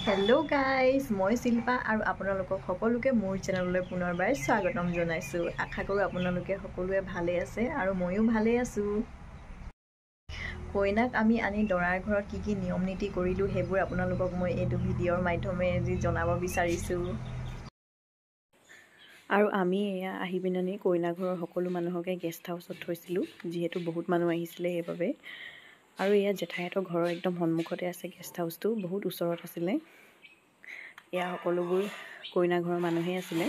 Hello' guys, মই শিল্পা আৰু আপোনালোকক সকলোকে মোৰ চেনেললৈ পুনৰবাৰ স্বাগতম জনাইছোঁ। আশা কৰোঁ আপোনালোকে সকলোৱে ভালেই আছে আৰু ময়ো ভালেই আছোঁ। কইনাক আমি আনি দৰাৰ ঘৰত কি কি নিয়ম নীতি কৰিলোঁ সেইবোৰ আপোনালোকক মই এইটো ভিডিঅ'ৰ মাধ্যমেৰে জনাব বিচাৰিছোঁ। আৰু আমি এয়া আহি পিনানি কইনা ঘৰৰ সকলো মানুহকে গেষ্ট হাউচত থৈছিলোঁ, যিহেতু বহুত মানুহ আহিছিলে সেইবাবে। আৰু এয়া জেঠাইহঁতৰ ঘৰৰ একদম সন্মুখতে আছে গেষ্ট হাউচটো, বহুত ওচৰত আছিলে। এয়া সকলোবোৰ কইনা ঘৰৰ মানুহেই আছিলে।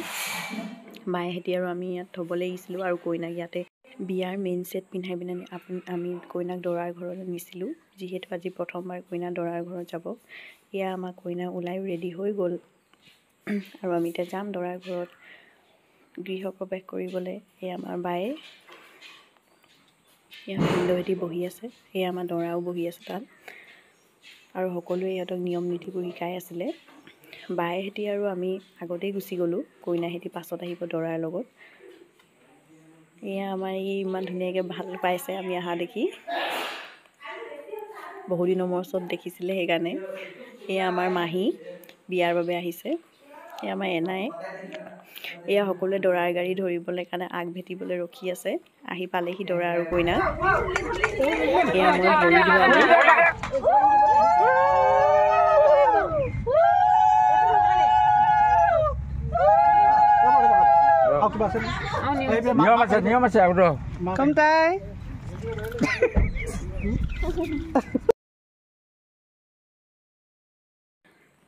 মায়েহঁতি আৰু আমি ইয়াত থ'বলৈ আহিছিলোঁ আৰু কইনাক ইয়াতে বিয়াৰ মেইন ছেট পিন্ধাই পিনানি আমি কইনাক দৰাৰ ঘৰলৈ নিছিলোঁ, যিহেতু আজি প্ৰথমবাৰ কইনা দৰাৰ ঘৰত যাব। এয়া আমাৰ কইনা ওলাই ৰেডি হৈ গ'ল আৰু আমি এতিয়া যাম দৰাৰ ঘৰত গৃহ প্ৰৱেশ কৰিবলৈ। এয়া আমাৰ বায়ে, এয়া ভিনদেউহঁতি বহি আছে, এয়া আমাৰ দৰাও বহি আছে তাত। আৰু সকলোৱে ইহঁতক নিয়ম নীতিবোৰ শিকাই আছিলে। বায়েহঁতি আৰু আমি আগতেই গুচি গ'লোঁ, কইনাহঁতি পাছত আহিব দৰাৰ লগত। এয়া আমাৰ এই ইমান ধুনীয়াকৈ ভাল পাইছে আমি অহা দেখি, বহুদিনৰ মূৰত দেখিছিলে সেইকাৰণে। এয়া আমাৰ মাহী বিয়াৰ বাবে আহিছে, এয়া আমাৰ এনাই। এয়া সকলোৱে দৰাৰ গাড়ী ধৰিবলৈ কাৰণে আগ ভেটিবলৈ ৰখি আছে। আহি পালেহি দৰা আৰু কইনা। এয়া মই ভৰি ধুৱালোঁ।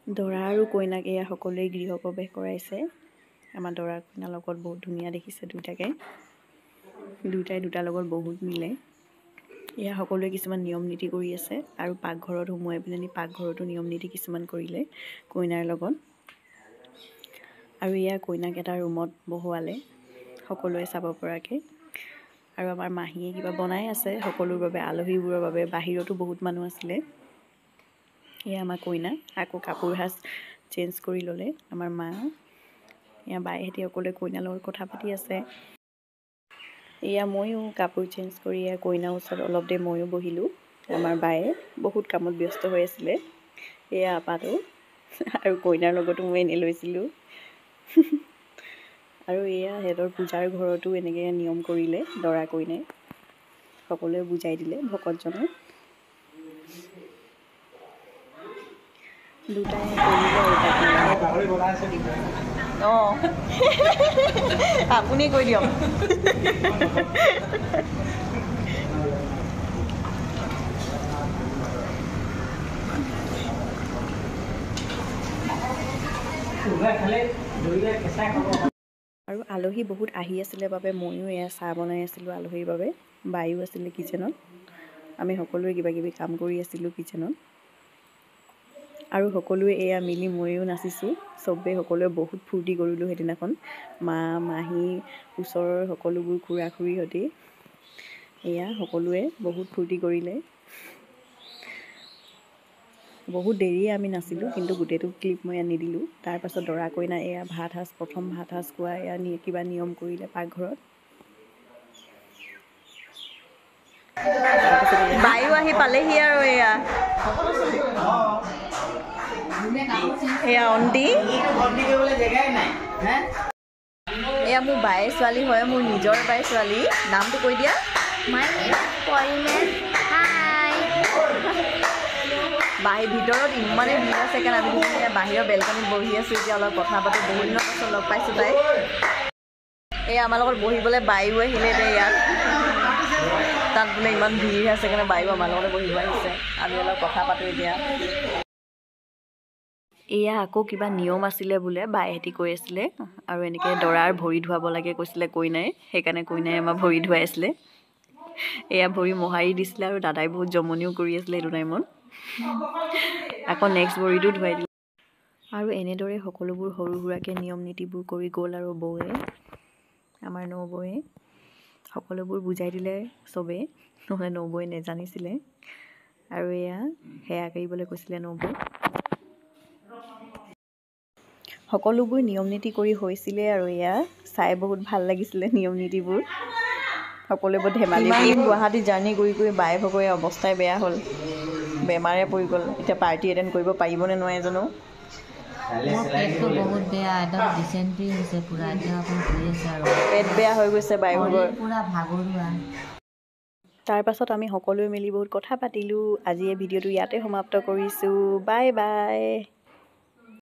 দৰা আৰু কইনাক এয়া সকলোৱে গৃহ প্ৰৱেশ কৰাইছে। আমাৰ দৰা কইনাৰ লগত বহুত ধুনীয়া দেখিছে দুয়োটাকে, দুয়োটাই দুটাৰ লগত বহুত মিলে। এয়া সকলোৱে কিছুমান নিয়ম নীতি কৰি আছে আৰু পাকঘৰত সোমোৱাই পেলানি পাকঘৰতো নিয়ম নীতি কিছুমান কৰিলে কইনাৰ লগত। আৰু এয়া কইনাক এটা ৰুমত বহুৱালে সকলোৱে চাব পৰাকৈ। আৰু আমাৰ মাহীয়ে কিবা বনাই আছে সকলোৰ বাবে, আলহীবোৰৰ বাবে। বাহিৰতো বহুত মানুহ আছিলে। এয়া আমাৰ কইনা আকৌ কাপোৰ সাজ চেঞ্জ কৰি ল'লে আমাৰ মা। এয়া বাইহঁতি সকলোৱে কইনাৰ লগত কথা পাতি আছে। এয়া ময়ো কাপোৰ চেঞ্জ কৰি এয়া কইনাৰ ওচৰত অলপ দেৰি ময়ো বহিলোঁ। আমাৰ বায়ে বহুত কামত ব্যস্ত হৈ আছিলে। এয়া আপাটো আৰু কইনাৰ লগতো মই এনেই লৈছিলোঁ। আৰু এয়া সিহঁতৰ পূজাৰ ঘৰতো এনেকৈ নিয়ম কৰিলে দৰা কইনাই, সকলোৱে বুজাই দিলে ভকতজনে। দুটাই কৰিলে আৰু অঁ আপুনি কৈ দিয়ক। আৰু আলহী বহুত আহি আছিলে বাবে ময়ো এয়া চাহ বনাই আছিলোঁ আলহীৰ বাবে। বায়ো আছিলে কিচেনত, আমি সকলোৱে কিবা কিবি কাম কৰি আছিলোঁ কিচেনত। আৰু সকলোৱে এয়া মিলি ময়ো নাচিছোঁ, চবেই সকলোৱে বহুত ফূৰ্তি কৰিলোঁ সেইদিনাখন। মা, মাহী, ওচৰৰ সকলোবোৰ খুৰা খুৰীহঁতি এয়া সকলোৱে বহুত ফূৰ্তি কৰিলে। বহুত দেৰিয়ে আমি নাচিলোঁ, কিন্তু গোটেইটো ক্লিপ মই ইয়াত নিদিলোঁ। তাৰপাছত দৰা কইনা এয়া ভাত সাজ, প্ৰথম ভাত সাজ খোৱা এয়া কিবা নিয়ম কৰিলে পাকঘৰত। বায়ু আহি পালেহি আৰু এয়া এয়া অন্তি, এয়া মোৰ বায়ে ছোৱালী হয়, মোৰ নিজৰ বাই ছোৱালী। নামটো কৈ দিয়া। ভিতৰত ইমানেই ভিৰ আছে কাৰণে আমি বাহিৰৰ বেলকনিত বহি আছোঁ এতিয়া, অলপ কথা পাতোঁ। বহুত দিনৰ পাছত লগ পাইছোঁ তাইক। এই আমাৰ লগত বহিবলৈ বায়ু আহিলে এতিয়া ইয়াত। তাত বোলে ইমান ভিৰ আছে কাৰণে বায়ু আমাৰ লগতে বহিব আহিছে। আমি অলপ কথা পাতোঁ এতিয়া। এয়া আকৌ কিবা নিয়ম আছিলে বোলে বায়েহঁতি কৈ আছিলে। আৰু এনেকৈ দৰাৰ ভৰি ধুৱাব লাগে কৈছিলে কইনাই, সেইকাৰণে কইনাই আমাৰ ভৰি ধুৱাই আছিলে। এয়া ভৰি মোহাৰি দিছিলে আৰু দাদাই বহুত জমনিও কৰি আছিলে সেইটো টাইমত। আকৌ নেক্সট ভৰিটো ধুৱাই দিলে। আৰু এনেদৰে সকলোবোৰ সৰু সুৰাকৈ নিয়ম নীতিবোৰ কৰি গ'ল। আৰু বৌয়ে, আমাৰ নবৌয়ে সকলোবোৰ বুজাই দিলে চবেই, নহ'লে নবৌয়ে নেজানিছিলে। আৰু এয়া সেয়া কৰিবলৈ কৈছিলে নবৌ। সকলোবোৰ নিয়ম নীতি কৰি হৈছিলে আৰু এয়া চাই বহুত ভাল লাগিছিলে নিয়ম নীতিবোৰ। সকলোৱে বহুত ধেমালি। গুৱাহাটী জাৰ্ণি কৰি কৰি বায়ে ভগৰে অৱস্থাই বেয়া হ'ল, বেমাৰে পৰি গ'ল। এতিয়া পাৰ্টি এটেণ্ড কৰিব পাৰিবনে নোৱাৰে জানো। মোৰ পেটটো বহুত বেয়া, একদম ডিচেণ্ট্ৰি হৈছে পূৰা। এতিয়া অকণ ঘূৰি আছে আৰু পেট বেয়া হৈ গৈছে বায়ুভাগৰ। পূৰা ভাগৰুৱা। তাৰ পাছত আমি সকলোৱে মিলি বহুত কথা পাতিলোঁ। আজি এই ভিডিঅ'টো ইয়াতে সমাপ্ত কৰিছোঁ। Bye bye.